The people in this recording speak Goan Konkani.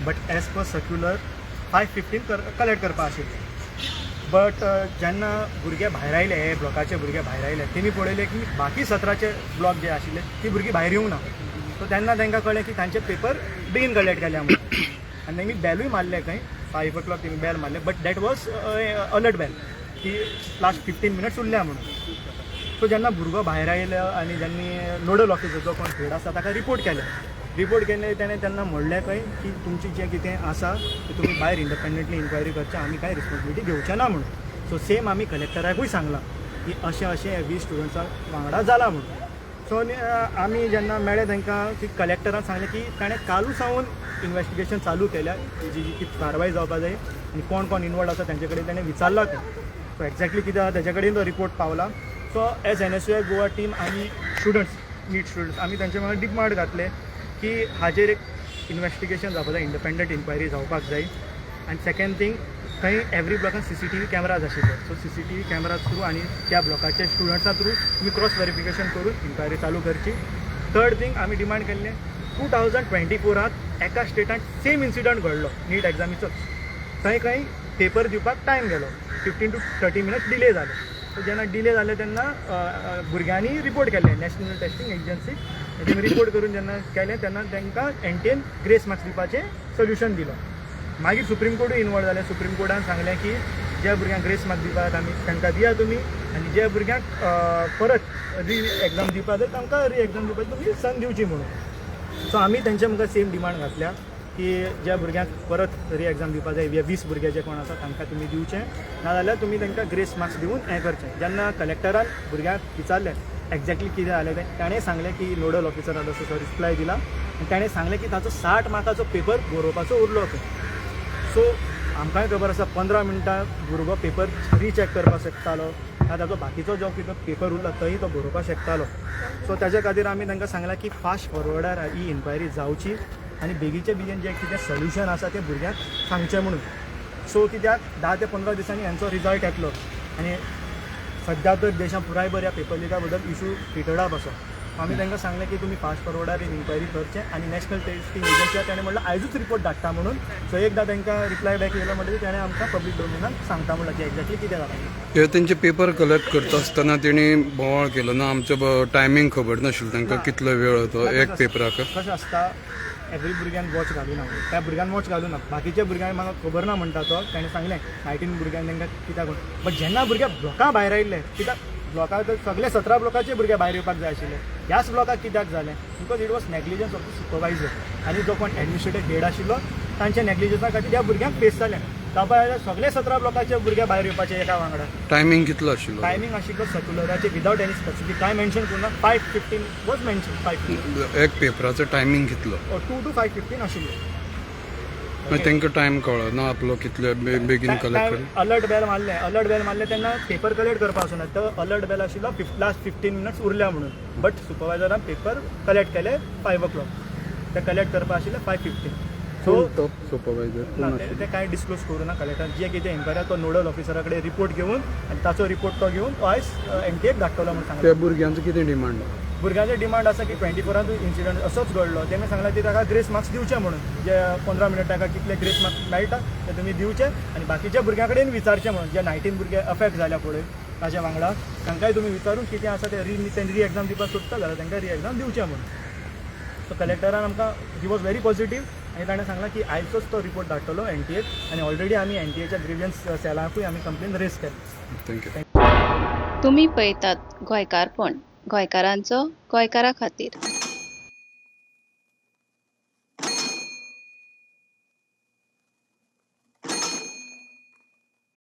But as per circular 5:15 collect करपा आशिल्लें. बट जेन्ना भुरगे भायर आयले, हे ब्लॉकाचे भुरगे भायर आयले, तेमी पळयले की बाकी 17चे ब्लॉक जे आशिल्ले ती भुरगीं भायर येवंक ना. सो तेन्ना तांकां कळ्ळें की तांचे पेपर बेगीन कलेक्ट केल्या म्हणून. आनी तेमी बेलूय मारले खंय, 5 ओ क्लॉक तेमी बेल मारले, but that was alert bell की लास्ट 15 मिनट्स उरल्या म्हणून. सो जेन्ना भुरगो भायर आयलो आनी जेन्ना नोडल ऑफिसर जो कोण हेड आसा ताका रिपोर्ट केलें, रिपोर्ट केलें, तेणें तेन्ना म्हणलें खंय की तुमची जें कितें आसा तें तुमी भायर इंडिपेंडंटली इन्क्वायरी करचें, आमी कांय रिस्पॉन्सिबिलिटी घेवचे ना म्हणून. सो सेम आमी कलेक्टराकूय सांगलां की अशें अशें 20 स्टुडंट्सां वांगडा जालां म्हणून. सो आमी जेन्ना मेळ्ळे तांकां की कलेक्टरान सांगलें की ताणें कालू सावन इन्वेस्टिगेशन चालू केल्या, जी जी की कारवाय जावपा जाय आनी कोण कोण इनवॉल्व आसा तेंचे कडेन ताणें विचारलां तें. सो एक्झॅक्टली कितें आसा तेजे कडेन तो रिपोर्ट पावला. So as NSUI Goa team आनी स्टुडंट्स, नीट स्टुडंट्स, आमी तेंचे वांगडा डिमांड घातले की हाजेर एक इन्वेस्टिगेशन जावपाक जाय, इंडिपेंडंट इन्क्वायरी जावपाक जाय. आनी सेकंड थींग, थंय एवरी ब्लॉकान सीसीटीव्ही कॅमेराज आशिल्ले. सो सीसीटीव्ही कॅमेरा थ्रू आनी त्या ब्लॉकाचे स्टुडंट्सां थ्रू तुमी क्रॉस वेरिफिकेशन करून इन्क्वायरी चालू करची. थर्ड थींग, आमी डिमांड केल्लें, 2024रात एका स्टेटान सेम इन्सिडंट घडलो नीट एग्जामीचोच. थंय खंय पेपर दिवपाक टायम गेलो, 15 टू 30 मिनट्स डिले जाले. सो जेन्ना डिले जाले तेन्ना भुरग्यांनी रिपोर्ट केल्लें नॅशनल टेस्टींग एजन्सीक. तेमी रिपोर्ट करून जेन्ना केलें तेन्ना तांकां एनटीएन ग्रेस मार्क्स दिवपाचें सोल्युशन दिलो. मागीर सुप्रीम कोर्टूय इनवॉल्व जालें. सुप्रीम कोर्टान सांगलें की ज्या भुरग्यांक ग्रेस मार्क्स दिवपाक आमी तांकां दिया तुमी आनी ज्या भुरग्यांक परत री एग्जाम दिवपाक जाय तांकां री एग्जाम दिवपाची तुमी संद दिवची म्हणून. सो आमी तेंच्या मुखार सेम डिमांड घातल्या की ज्या भुरग्यांक परत री एग्जाम दिवपाक जाय, 20 भुरगे जे कोण आसा तांकां तुमी दिवचे, नाजाल्यार तुमी तांकां ग्रेस मार्क्स दिवन हें करचें. जेन्ना कलेक्टरान भुरग्यांक विचारलें एक्झॅक्टली कितें जालें तें, ताणें सांगलें की नोडल ऑफिसरान असो रिप्लाय दिला आनी ताणें सांगलें की ताचो 60 मार्काचो पेपर बरोवपाचो उरलो खंय. सो आमकांय खबर आसा, 15 मिनटां भुरगो पेपर रिचॅक करपाक शकतालो ना ताचो बाकीचो जो कितें पेपर उरला तोय तो बरोवपाक शकतालो. सो ताच्या खातीर आमी तांकां सांगलां की फास्ट फॉरवर्डार ही इन्क्वायरी जावची आनी बेगीचे बेगीन जें कितें सोल्युशन आसा तें भुरग्यांक सांगचें म्हणून. सो कित्याक 10 ते 15 दिसांनी हेंचो रिजल्ट येतलो आनी सद्या तर देशांत पुराय बऱ्या पेपर लिका बद्दल इशू हिटेड अप आसा. आमी तांकां सांगलें की तुमी फास्ट फॉरवर्डार इन्क्वायरी करचें आनी नॅशनल टेस्टींग एजन्सी ताणें म्हणलें आयजूच रिपोर्ट धाडटा म्हणून. सो एकदां तांकां रिप्लाय बॅक येयलो म्हणटकीर ताणें आमकां पब्लीक डोमेनान सांगता म्हणलां की एक्झॅक्टली कितें जालां. हे तेंचे पेपर कलेक्ट करता आसतना तेणी बोवाळ केलो ना? आमचो टायमींग खबर नाशिल्लो तांकां कितलो वेळ तो एक पेपराक. कशें आसता, एवरी भुरग्यान वॉच घालूना. त्या भुरग्यान वॉच घालूना, बाकीच्या भुरग्यांक म्हाका खबर ना म्हणटा तो. ताणें सांगलें 19 भुरग्यांक तांकां कित्याक, बट जेन्ना भुरगे ब्लॉका भायर आयिल्ले, कित्याक ब्लॉका तर सगळे 17 ब्लॉकाचे भुरगे भायर येवपाक जाय आशिल्ले, ह्याच ब्लॉकाक कित्याक जालें? Because it was negligence of the supervisor आनी जो कोण एडमिनिस्ट्रेटीव हेड आशिल्लो तांच्या नेग्लिजन्सा खातीर ह्या भुरग्यांक फेस जालें. जावपा जाल्यार सगळे 17 ब्लॉकाचे भुरगे भायर येवपाचे एका वांगडा. टायमींग कितलो आशिल्लो? टायमींग आशिल्लो सर्क्युलराचे विदावट एनी स्पेसिफीक कांय मेन्शन करूना, 5:15 was mention, 5:15. एक पेपराचो टायमींग कितलो? 2 टू 5:15 आशिल्लो. मागीर तांकां टायम कळना आपलो कितले बेगीन कलेक्ट कर. अलर्ट बेल मारलें, अलर्ट बेल मारलें तेन्ना पेपर कलेक्ट करपा वचूना. तो अलर्ट बेल आशिल्लो लास्ट 15 मिनट्स उरल्या म्हणून, बट सुपरवायझरान पेपर कलेक्ट केले 5 ओ क्लॉक, ते कलेक्ट करपा आशिल्ले 5:15. सो तो सुपरवायझर ना. कोण? ते कांय डिस्क्लोज करूं ना कलेक्टर. जे कितें इन्क्वायरी तो नोडल ऑफिसरा कडेन रिपोर्ट घेवन आनी ताचो रिपोर्ट तो घेवन तो आयज एनटीएक धाडटलो म्हणून सांगलें. त्या भुरग्यांचो कितें डिमांड? भुरग्यांचे डिमांड आसा की 24रांत इन्सिडंट असोच घडलो, तेमी सांगलां की ताका ग्रेस मार्क्स दिवचे म्हणून. जे 15 मिनट ताका कितले ग्रेस मार्क्स मेळटा ते तुमी दिवचे आनी बाकीच्या भुरग्यां कडेन विचारचें म्हणून. जे 19 भुरगे अफेक्ट जाल्या पळय ताच्या वांगडा, तांकांय तुमी विचारून कितें आसा ते री तें री एग्जाम दिवपाक सोदता जाल्यार तांकां री एग्जाम दिवचें म्हणून. सो कलेक्टरान आमकां, he was very positive आनी ताणें सांगलां की आयचोच तो रिपोर्ट धाडटलो एनटीएक आनी ऑलरेडी आमी एनटीएच्या ग्रिवियन्स सेलाकूय आमी कंप्लेन रेज केली. Thank you. तुम्ही पळयतात गोंयकारपण, गोंयकारांचो गोंयकारा खातीर.